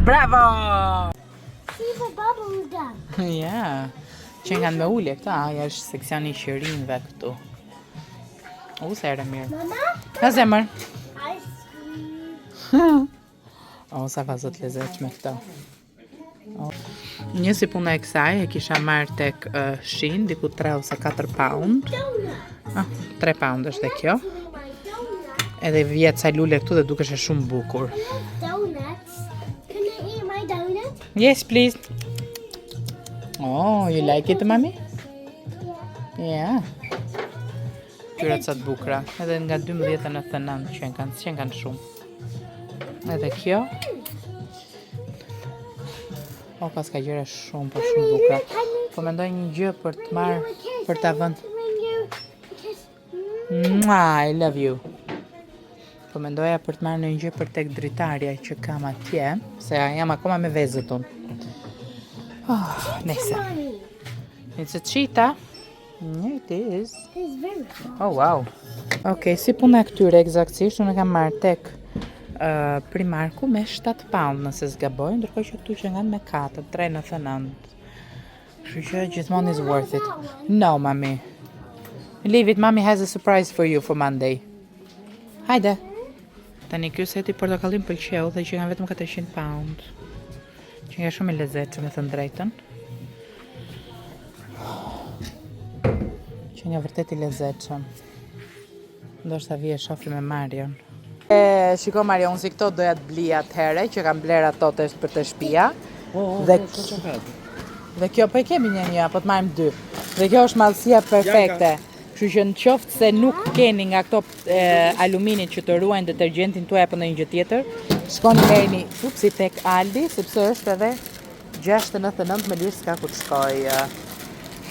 Bravo! See the bubble gum. Ja. Që kanë me ulje këta, ja është seksioni i qirinjve këtu. U, sa erë mirë. Mama, Ha zemër. ice cream. O, sa vazo të lezetshme këto. O. Një si puna e kësaj e kisha marrë tek uh, Shein, diku 3 ose 4 pound. Donut. Ah, 3 pound është dhe kjo. See my donut. Edhe vjet ca lule këtu dhe dukeshe shumë bukur. Donuts. Can I eat my donut? Yes, please. Oh, you like it, mami? Yeah. Këtyre ca të bukura. Edhe nga 12.99 që kanë, që kanë shumë. Edhe kjo. O, pas ka gjëra shumë, po shumë bukura. Po mendoj një gjë për të marrë, për ta vënë. Mua, I love you. Po mendoja për të marrë një gjë për tek dritarja që kam atje, se jam akoma me vezët unë. Oh, nejse. Mommy, It's a cheetah. Yeah, it is. it's very hot. Oh, wow. Okej, si puna e këtyre eksaktësisht, unë e kam marrë tek uh, Primarku me 7 pound nëse s'gaboj, ndërkohë që këtu që nganë me 4, 3.99. Kështu që gjithmonë is worth it. No, mami. Leave it, mommy has a surprise for you for Monday. Hajde. Tani ky seti portokalli më pëlqeu dhe që kanë vetëm 400 pound. Që nga shumë i lezetshëm, me thënë drejtën. Që nga vërtet i lezetshëm. Ndoshta vije shofi me Marion. E, shiko Mario, unë si këto doja të blija atëherë, që kam bler ato të për të shtëpia. Dhe Dhe kjo po e kemi një një, po të marrim dy. Dhe kjo është madhësia perfekte. Kështu që në qoftë se nuk keni nga këto e, aluminit që të ruajnë detergjentin tuaj apo ndonjë gjë tjetër, shkoni merrni upsi tek Aldi, sepse është edhe 6.99 më lirë s'ka ku të shkoj.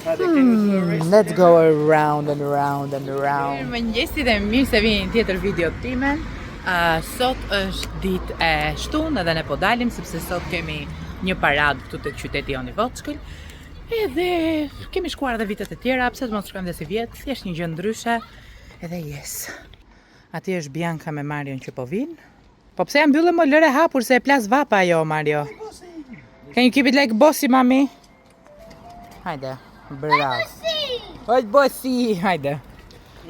Hmm, let's go around and around and around. Mirëmëngjesi dhe mirë se vini në tjetër video time. Uh, sot është ditë e shtunë edhe ne po dalim sepse sot kemi një paradë këtu tek qyteti jonë i vockël. Edhe kemi shkuar edhe vitet e tjera, pse të mos shkojmë dhe si vjet, thjesht një gjë ndryshe. Edhe yes. Aty është Bianca me Marion që po vinë. Po pse ja mbyllë më lëre hapur se e plas vapa ajo Mario. Can you keep it like bossy, mami? Hajde, bravo. Hajde, bossy, hajde.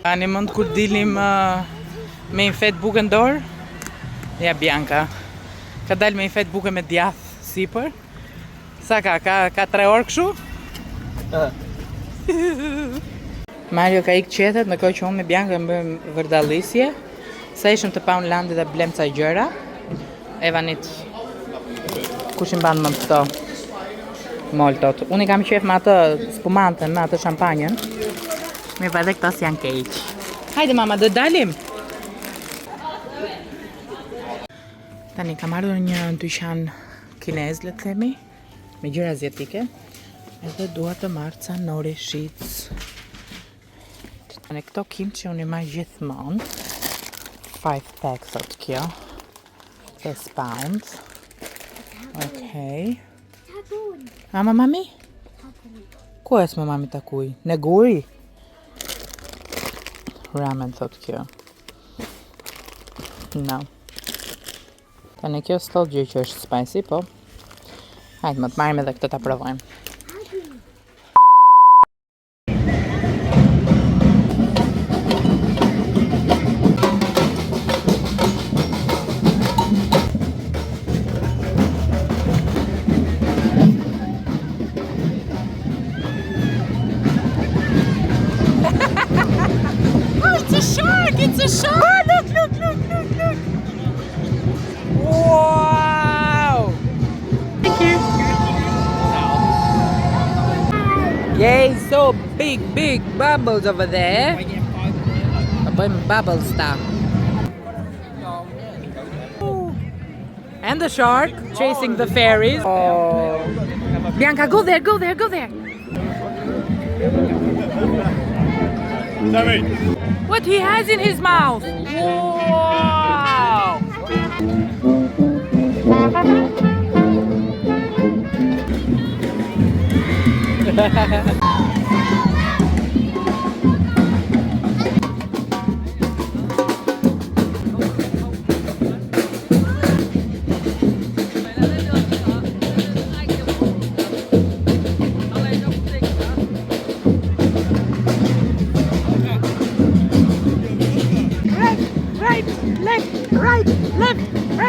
Tani mend kur dilim uh, me një fetë buke në dorë? Ja Bianca. Ka dalë me një fetë buke me djath sipër. Sa ka? Ka ka 3 orë kështu? Mario ka ikë qethet, ndërkohë që unë me Bianca bëjmë vërdallisje. Sa ishim te Poundlandi dhe blem ca gjëra. Evanit kush i mban mend këto? Moltot. Unë i kam qef me atë spumanten, me atë shampanjën. Mirë, pa edhe këto s'janë keq. Hajde mama, do dalim. Tani kam ardhur në një dyqan kinez, le të themi, me gjëra aziatike. Edhe dua të marr ca nori sheets. Tani këto kimchi unë i marr gjithmonë. 5 pack thot kjo. 5 pounds. Okej. Takoon. Ama mami? Takoon. Ku është më mami takuj? Në guri? Ramen thot kjo. No. Tani kjo s'thot gjë që është spicy, po. Hajde, më të marrim edhe këtë ta provojmë. Oh, it's a shark! It's a shark! Oh, look, look, look, look, look! Wow! Thank you. Yay, so big, big bubbles over there. Po bëjmë bubbles ta. And the shark chasing the fairies. Oh. Bianca, go there, go there, go there. What he has in his mouth? Wow!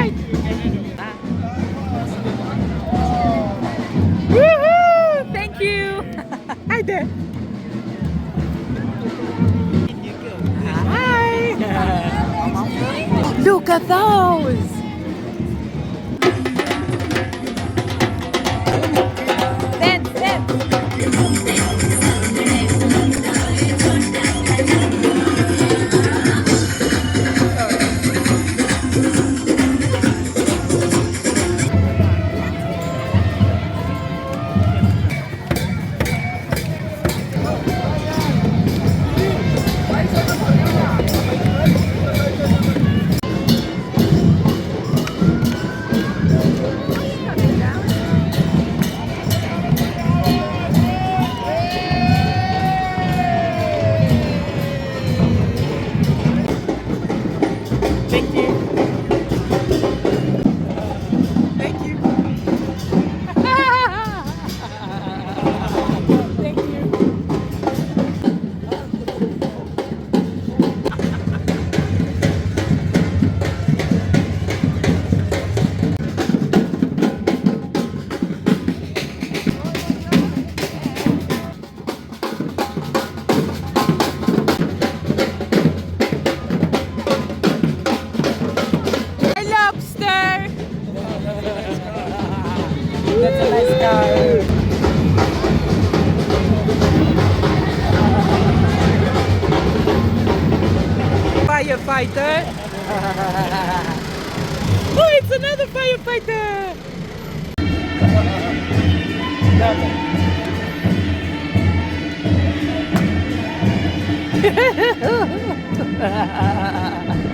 Alright. Woohoo! Thank you. Hajde. Hi. Look at those. Dance, dance. Thank you. Thank you. Thank you. A lobster. That's a nice car. Firefighter. Oh, it's another firefighter.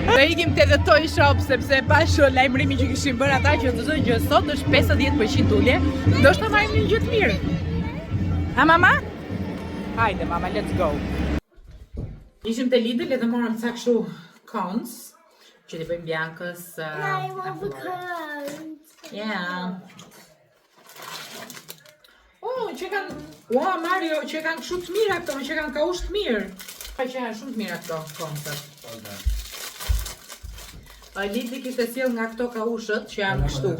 Do ikim te The Toy Shop sepse pash lajmërimin që kishin bërë ata që të zënë që sot është 50% ulje. Ndoshta marrim një gjë të mirë. Ha mama? Hajde mama, let's go. Ishim te Lidl edhe morëm ca kështu cones që t'i bëjmë Biancës. I want the cones. Yeah. Oh, që kanë... Ua, Mario, që kanë kështu të mira këto, që kanë kaush të mirë. Pa që janë shumë të mira këto conesat. Lidli kishte sjell nga këto kaushët që janë kështu.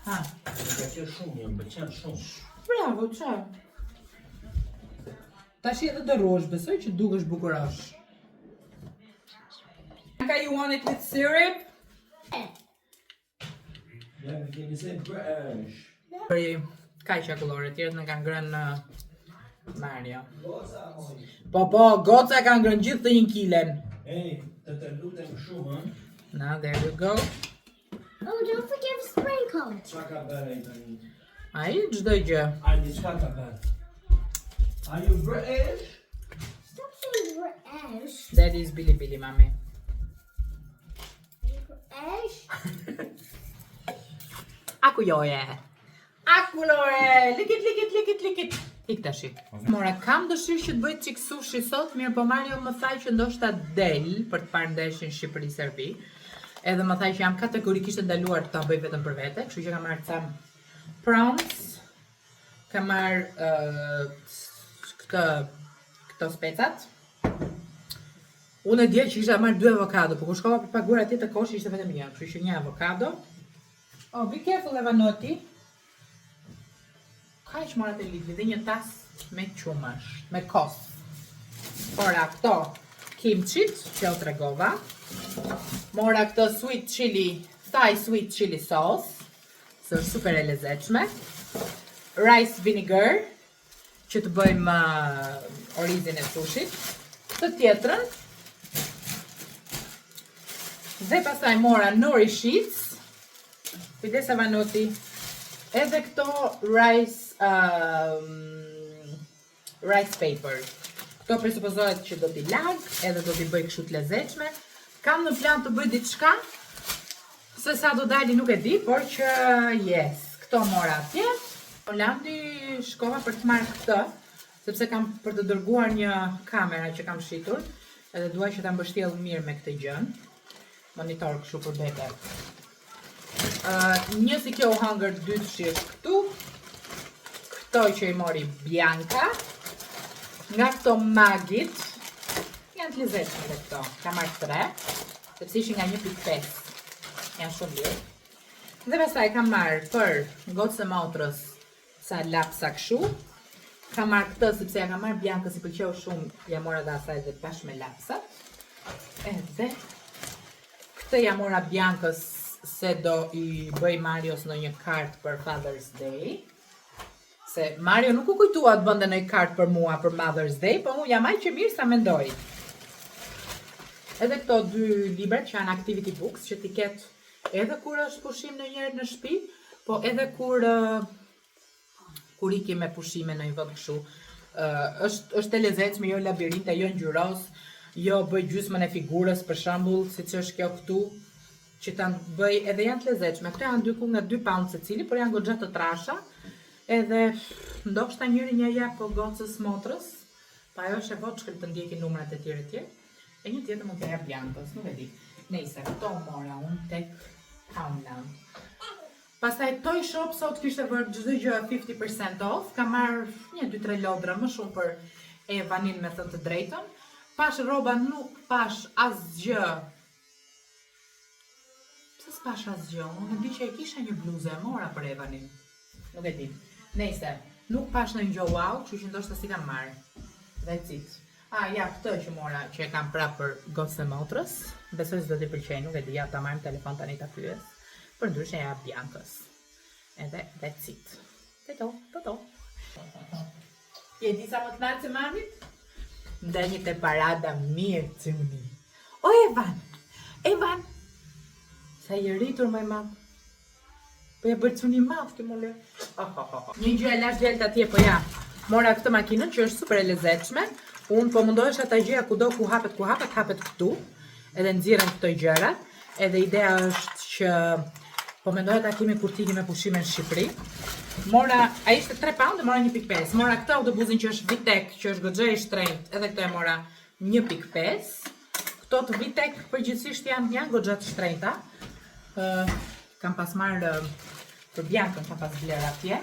Ha. Më pëlqen shumë, më pëlqen shumë. Bravo, qa? Tash edhe do rruash, besoj që dukesh bukurosh. Bianca, you want it with syrup? Yeah, can you say British? Për kaq akullore, tjerët në kanë ngrënë Mario. Po po, goca kanë ngrënë gjithë të një kilen. Ej, të të lutem shumë, ëh. Now there you go. Oh, don't forget the sprinkle. Çka ka bërë ai tani? Ai çdo gjë. Ai diçka ka bërë. Are you British? Stop saying British. That is Billy Billy, mami. British. Akujoje. Akullore! Likit, likit, likit, likit. Ik tashi. Mora, kam dëshirë që të bëj çik sushi sot, mirë po Mario më tha që ndoshta del për të parë ndeshjen Shqipëri-Serbi. Edhe më tha që jam kategorikisht e ndaluar ta bëj vetëm për vete, kështu që kam marrë ca prawns, kam marrë këtë këto specat. Unë e dija që kisha marrë dy avokado, por kur shkova për paguar atje te koshi ishte vetëm një, kështu që një avokado. Oh, be careful Evanoti. Kaq mora te Lidli dhe një tas me qumësh, me kos. Mora këto kimchit që u tregova. Mora këto sweet chili, Thai sweet chili sauce, se është super e lezetshme. Rice vinegar, që të bëjmë orizin e sushit. Të tjetrën. Dhe pastaj mora nori sheets. Kujdes Evanoti. Edhe këto rice paper. Këto presupozohet që do t'i lag, edhe do t'i bëj kështu të lezetshme. Kam në plan të bëj diçka, se sa do dali nuk e di, por që yes, këto mora atje. Holandi shkova për të marrë këtë, sepse kam për të dërguar një kamera që kam shitur, edhe dua që ta mbështjell mirë me këtë gjën. Monitor kështu për vete. Një si kjo u hangër dytëshi është këtu. Këto që i mori Bianca. Nga këto Maggit. Janë të lezetshme dhe këto. Kam marrë 3, sepse ishin nga 1.5. Janë shumë lirë. Dhe pastaj kam marrë për gocën e motrës sa lapsa kështu. Kam marrë këtë sepse ja kam marrë Biancës i pëlqeu shumë, ja mora dhe asaj dhe bashkë me lapsat. Edhe këtë ja mora Biancës se do i bëj Marios në një kartë për Father's Day. Se Mario nuk u kujtua të bënte ndonjë kartë për mua për Mother's Day, po unë jam aq e mirë sa mendoj. Edhe këto dy librat që janë activity books që ti ket edhe kur është pushim në njërë në shtëpi, po edhe kur kur ikim me pushime në një vend kështu. Është e lezetshme, jo labirinte, jo ngjyros, jo bëj gjysmën e figurës për shembull, siç është kjo këtu, që ta bëj edhe janë të lezetshme. Këto janë dy ku nga 2 pound secili, por janë goxha të trasha. Edhe ndoshta njëri një jap po gocës motrës, pa ajo është e voçkël të ndjeki numrat e tjerë e tjerë. E një tjetër mund t'ja jap Biancës, nuk e di. Nejse, këto mora unë tek Poundland. Pastaj Toy Shop sot kishte vërë çdo gjë 50% off. Kam marrë një, dy, tre lodra më shumë për Evanin me thënë të drejtën. Pash rroba nuk pash asgjë. Pse s'pash asgjë? Unë e di që e kisha një bluzë e mora për Evanin. Nuk e di. Nejse, nuk pash ndonjë gjë wow, kështu që ndoshta si kam marrë. That's it. Ah, ja, këtë që mora, që e kam prapë për gocën e motrës. Besoj se do t'i pëlqej, nuk e di, ja ta marrim telefon tani ta pyes. Për ndryshe ja Biancës. Edhe that's it. Të to, to. Je di sa më kënaqë se mamit? Ndenjë te parada mirë, cuni. O Evan, Evan. Sa i rritur më i madh. Po e bërë cuni i madh ti mole. Oh, oh, oh. oh. Një gjë e lash djalët atje, po ja. Mora këtë makinën që është super e lezetshme. Unë po mundohesha ta gjeja kudo ku hapet, ku hapet, hapet këtu. Edhe nxirren këto gjëra. Edhe ideja është që po mendoja ta kemi kur të ikim me pushime në Shqipëri. Mora, a ishte 3 pound dhe mora 1.5. Mora këtë autobusin që është VTech, që është goxha i shtrenjtë, edhe këtë e mora 1.5. Këto të VTech përgjithsisht janë goxha të shtrenjta. Kam pas marrë për Biancën, kam pas bler atje.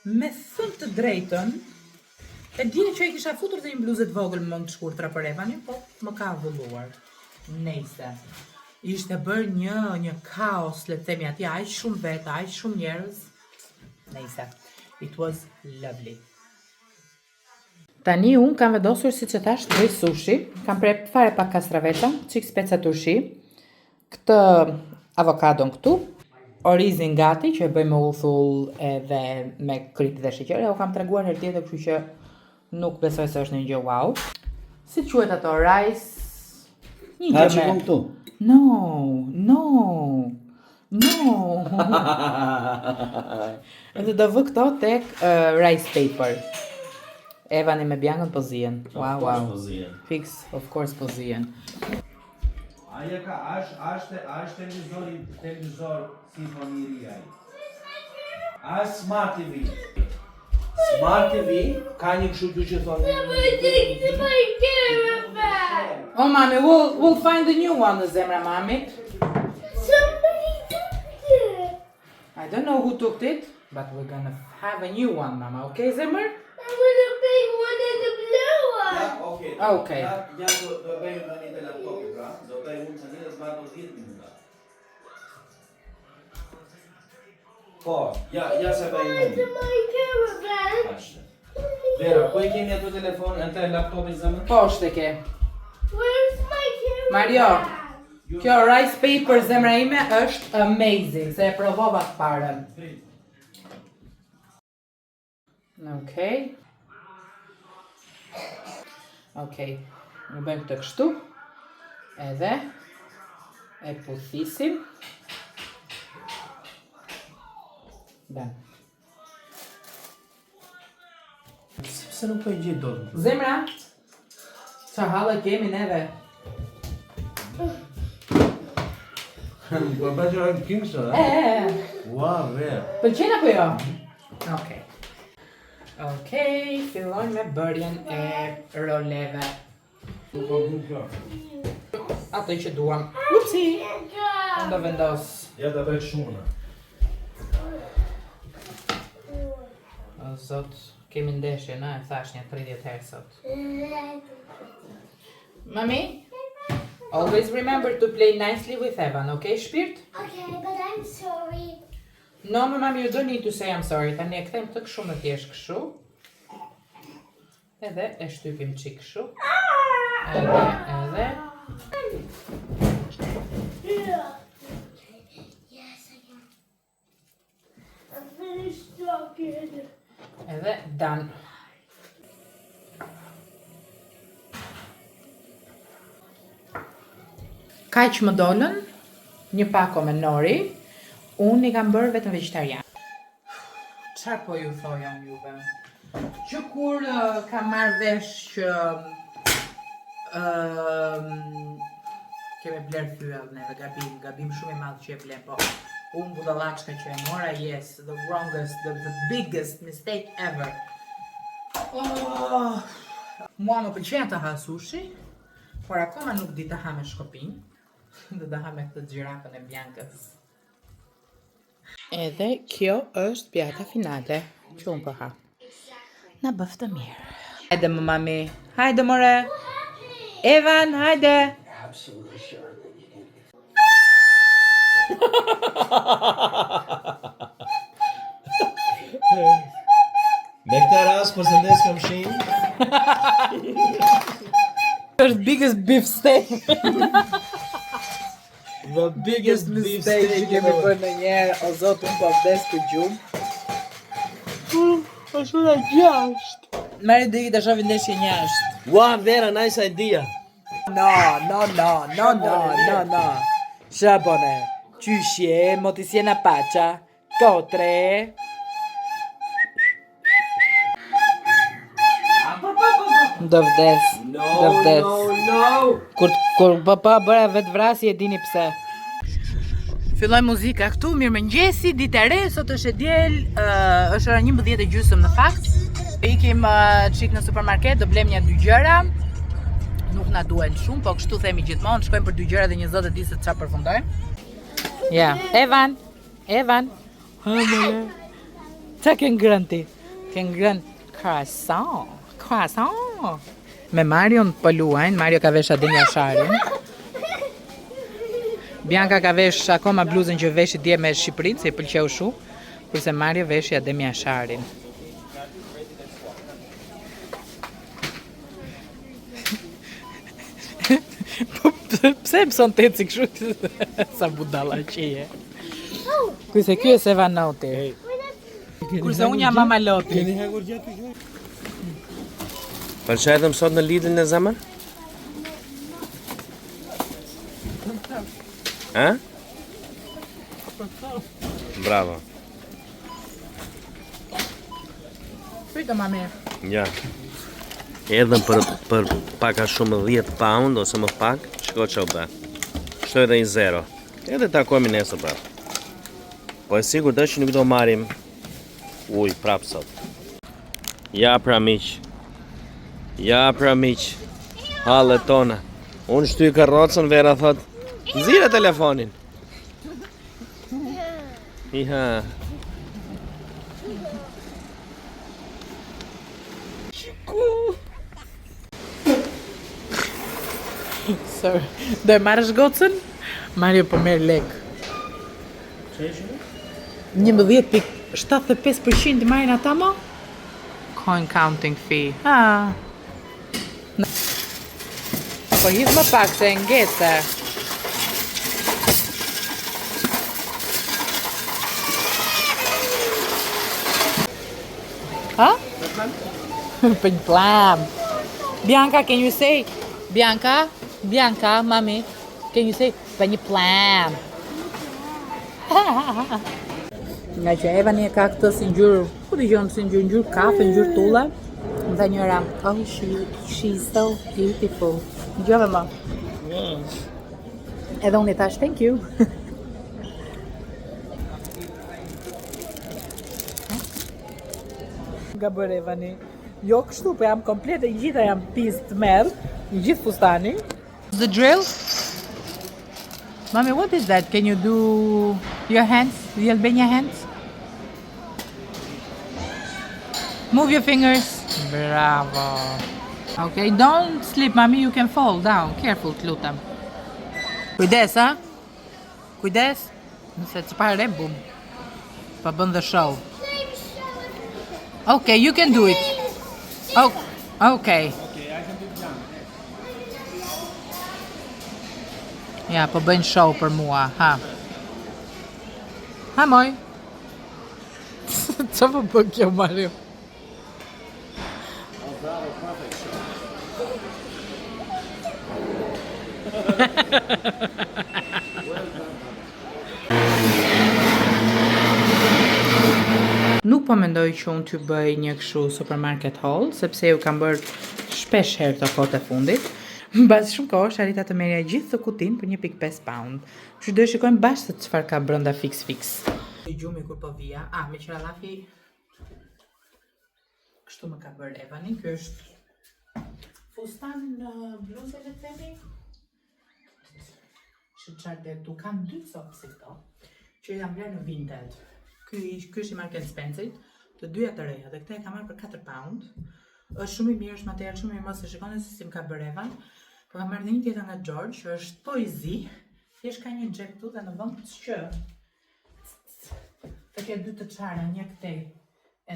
Me thënë të drejtën, e dini që e kisha futur dhe një bluzë të vogël me mëngë të shkurtra për Evanin, po më ka avulluar. Nejse. Ishte bërë një kaos, le të themi atje, aq shumë veta, aq shumë njerëz. Nejse. It was lovely. Tani unë kam vendosur, siç e thash, të bëj sushi. Kam prep fare pak kastraveta, çik speca turshi, këtë avokadon këtu, orizin gati që e bëj me uthull edhe me kripë dhe sheqer. E u kam treguar herë tjetër, kështu që nuk besoj se është një gjë wow. Si quhet ato rice? Një Ha gjë që me kom këtu. No, no. No. Edhe do vë këto tek rice paper. Evani me Biancën po zihen. Wow, wow. Po zihen. Fix, of course po zihen. A e ka, a është televizor Symphony i ri ai? A është Smart TV? Smart TV ka një kështu gjë që thonë. My caravan. Oh, mami, we'll find the new one, zemra mamit. Somebody took it. I don't know who took it, but we're gonna have a new one, mama. Okay, zemër? I want a big one and a blue one. Ja, okay. Okej. Ja, ja do bëjmë tani te laptopi pra. Do bëj unë tani dhe të marr 10 minuta. Po, ja se bëjmë Where's tani. my caravan? Ashtë. Vera, ku e kemi ato telefon, atë laptopin zemër? Poshtë e ke. Where's my caravan? Mario. Kjo rice paper zemra ime është amazing, se e provova të parën. Okej. Okej. Ne bëjmë këtë kështu. Edhe e puthisim. Bam. Pse nuk po e gjej dot? Zemra, qa halle kemi neve? Po bëj që Kingston, E, e, e. Ua, ver. Pëlqen apo jo? Okej. Okej, fillojmë me bërjen e roleve. Ato që duam. Upsi! Unë do vendos. Ja ta bëj shumë. O zot, kemi ndeshje, na e thash një 30 herë sot. Mami? Always remember to play nicely with Evan, okay, shpirt? Okay, but I'm sorry. No, më mami, you don't need to say I'm sorry. Tani e kthejmë këtë kështu më thjesht kështu. Edhe e shtypim çik kështu. Edhe, edhe. Yeah. Yes, I can. I'm finished talking. Edhe done. Kaq më dolën, një pako me nori, unë i kam bërë vetëm vegetarian. Çfarë po ju thoja unë juve? Që kur kam marrë vesh që kemi bler fyell neve, gabim, gabim shumë i madh që e blem, po unë budallaçka që e mora, yes, the wrongest, the biggest mistake ever. Oh, mua më pëlqen të ha sushi, por akoma nuk di të ha me shkopinj. Do të ha me këtë gjirafën e Biancës. Edhe kjo është pjata finale që unë po ha. Na bëftë mirë. Hajde më mami, hajde more. Evan, hajde. Absolutely sure that you can. Me këtë rast përshëndes komshin. Është biggest beef steak. The biggest beef mistake që steak kemi bërë ndonjëherë, o zot, unë po vdes për gjumë. Është ora 6. Mari do iki të shohim ndeshjen jashtë. Wow, Vera, nice idea. No, no, no, no, no, no, no. Shabone, qyshje, moti si e na paqa, kotre. Do vdes, No, do vdes. no, no. Kur, kur pa, pa bëra vetë vrasje, e dini pse. Filloi muzika këtu, mirëmëngjesi, ditë e re, sot është e diel, është ora 11 e gjysmë në fakt. Ikim çik në supermarket, do blem një dy gjëra. Nuk na duhen shumë, po kështu themi gjithmonë, shkojmë për dy gjëra dhe një zot e di se çfarë përfundojmë. Ja, Evan, Evan. Ha, mole. Qa ke ngrënë ti? Ke ngrënë croissant. Croissant. Me Marion po luajnë, Mario ka vesh Adem Jasharin. Bianca ka vesh akoma bluzën që veshi dje me Shqipërinë, se i pëlqeu shumë, kurse Mario veshi Adem Jasharin. Po pse e mëson teci kështu? Sa budalla që je. Kurse ky është Evanoti. Kurse unë jam mama Loti. Për që erdhëm sot në Lidl në zemër? Ha? Bravo. Prito mami. Ja. Erdhëm për pak a shumë 10 pound ose më pak, shiko që u bë. Shtoj edhe një zero. Edhe takohemi nesër prapë. Po e sigurt është që nuk do marrim ujë prapë sot. Ja pra miq. Ja pra miq. Hallet tona. Unë shtyj karrocën, Vera thot, nxire telefonin. Iha. Ku? Sorry. Do e marrësh gocën? Mario po merr lek. 11.75% i marrin ata mo? Coin counting fee. Ah. Po hidh më pak se e ngece. Ha? Për një plam. Bianca, can you say? Bianca, Bianca, mami, can you say për një plam? Nga që Evani e ka këtë si ngjyrë, ku dëgjon si ngjyrë, ngjyrë kafe, ngjyrë tulla. Më tha njëra, oh, she's so beautiful. Dëgjove më? Edhe unë i thash thank you. Nga bërë Evani. Jo kështu, po jam komplet e gjitha jam pis të merr, i gjithë fustani. The drill? Mami, what is that? Can you do your hands? The Albania hands? Move your fingers. Bravo. Okay, don't slip, mami, you can fall down. Careful, të lutem. Kujdes, ha? Kujdes, nëse çfarë re bum. Po bën the show. Okay, you can do it. Oh, okay. Ja, po bëjnë show për mua, ha. Ha, moj. Qa po bën kjo, Mario? Oh, bravo, perfect show. Well done. Nuk po mendoj që unë t'ju bëj një kështu supermarket haul, sepse ju kam bërë shpesh herë këto kohët e fundit. Mbas shumë kohësh arrita të merrja gjithë të kutin për 1.5 pound. Kështu do e shikojmë bashkë se çfarë ka brenda fix fix. Gjumi kur po vija. Ah, me qira llafi kështu më ka bërë Evani. Ky është fustan në bluzë le të themi. Që çfarë dhe tu kam dy copë si këto, që jam blerë në Vinted. Ky është i Mark Spencerit, të dyja të reja, dhe këtë e kam marrë për 4 pound. Është shumë i mirë, është material shumë i mirë, mos e shikoni se si më ka bërë Evan. Po kam marrë dhe një tjetër nga George, që është po i zi. Thjesht ka një xhep këtu dhe në vend që të ketë dy të çara, një këtej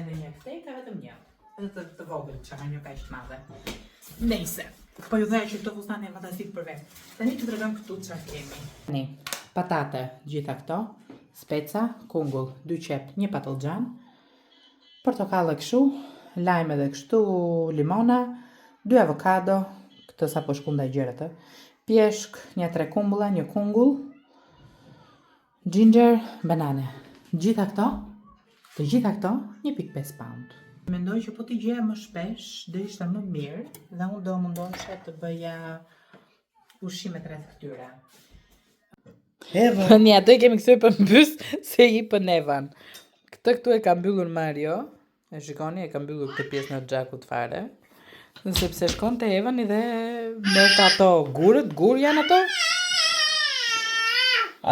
edhe një këtej, ka vetëm një. Edhe të vogël, që ka një kaq të madhe. Nejse, po ju dhaja që këto fustane janë fantastik për vetë. Tani të tregojmë këtu çfarë kemi. Tani, patate, gjitha këto, speca, kungull, dy qep, një patëllxhan, portokalle kështu, lajme edhe kështu, limona, dy avokado, këtë sa po shkunda gjërat, ë. Pjeshk, një tre kumbulla, një kungull, ginger, banane. Gjitha këto, të gjitha këto, 1.5 pound. Mendoj që po t'i gjeja më shpesh, do ishte më mirë dhe unë do mundohesha të bëja ushqimet rreth këtyre. Eva. Një, ato i kemi kthyer për mbys se i për Evan. Këtë këtu e ka mbyllur Mario. E shikoni, e ka mbyllur këtë pjesë në xhakut fare. Sepse shkon te Evani dhe merrte ato gurët, gur janë ato?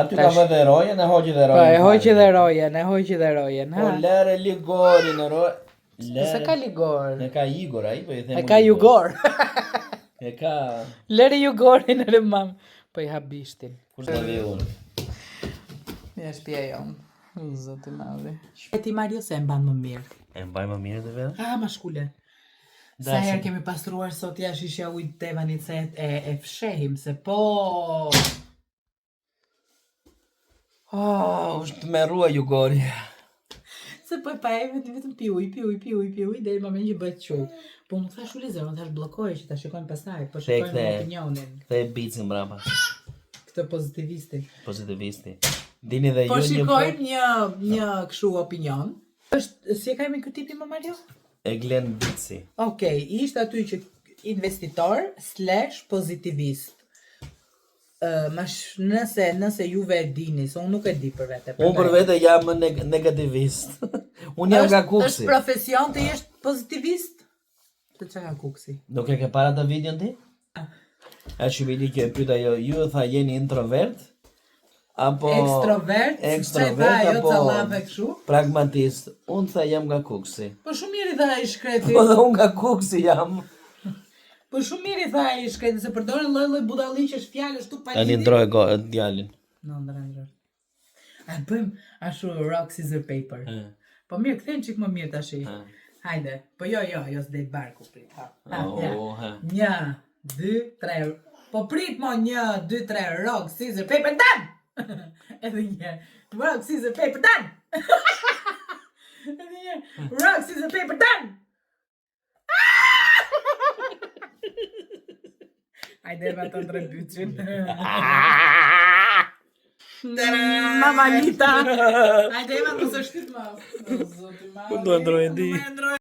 Aty ka vënë dhe rojen, e hoqi dhe Po, rojen. e hoqi dhe rojen, e hoqi dhe rojen, Po ha. lëre ligorin e roje. Po se ka ligor. E ka Igor ai, po i them. E ka jugor. E ka Lëre jugorin e mam. Po i hap bishtin. Kush do vi unë? Ja shtëpia jonë. Zoti madhi. E ti Mario se e mban më mirë. E mbaj më mirë dhe vetë? Ah, ma shkule. Sa Dashim. herë kemi pastruar sot jashtë ishja ujë të Evanit se e fshehim se po Oh, është me rrua jugori. Se po e pa e vetëm pi ujë, pi ujë, pi ujë, pi ujë deri në momentin që bëhet qull. Po më thash Ulizer, më thash bllokoje që ta shikojmë pastaj, po shikojmë kthe. opinionin. Këtë e bicin mbrapa. Këtë pozitivisti. Pozitivisti. Dini dhe Po ju një shikojmë një kështu opinion. Është si e ka emrin ky tipi më Mario? E Glen Bici. Okej, ishte aty që investitor slash pozitivist. Nëse juve e dini, se unë nuk e di për vete. Unë për vete jam negativist. Unë jam nga Kuksi. Është profesion të jesh pozitivist? Të çka nga Kuksi? Nuk e ke para të videon ti? A që vidi që e pyet ajo, ju tha jeni introvert? Apo Ekstrovert, ekstrovert ajo apo ca llafe kështu? pragmatist? Unë tha jam nga Kuksi. Po shumë mirë i tha ai shkreti. Po dhe unë nga Kuksi jam. Po shumë mirë i tha ai shkreti se përdorin lloj-lloj budalliqesh fjalësh tu pa Tani lidhje. ndroj djalin. No, ndroj, ndroj. A bëjmë ashtu rock scissor paper. Po mirë, kthejmë çik më mirë tash. Hajde. Po jo, jo, jo s'del barku prit. Ha. Ha, ja. Oh, ha. Një, dy, tre. Po prit mo, një, dy, tre, rock, scissor, paper, done! Edhe një herë. Rock, scissor, paper, done! Edhe një herë. Rock, scissor, paper, done! Hajde, va të ndre byqin. Mama Lita. Hajde, Eva, mos e shtyt më. O, Zoti madh. Unë do e ndroj e di. Unë do e ndroj.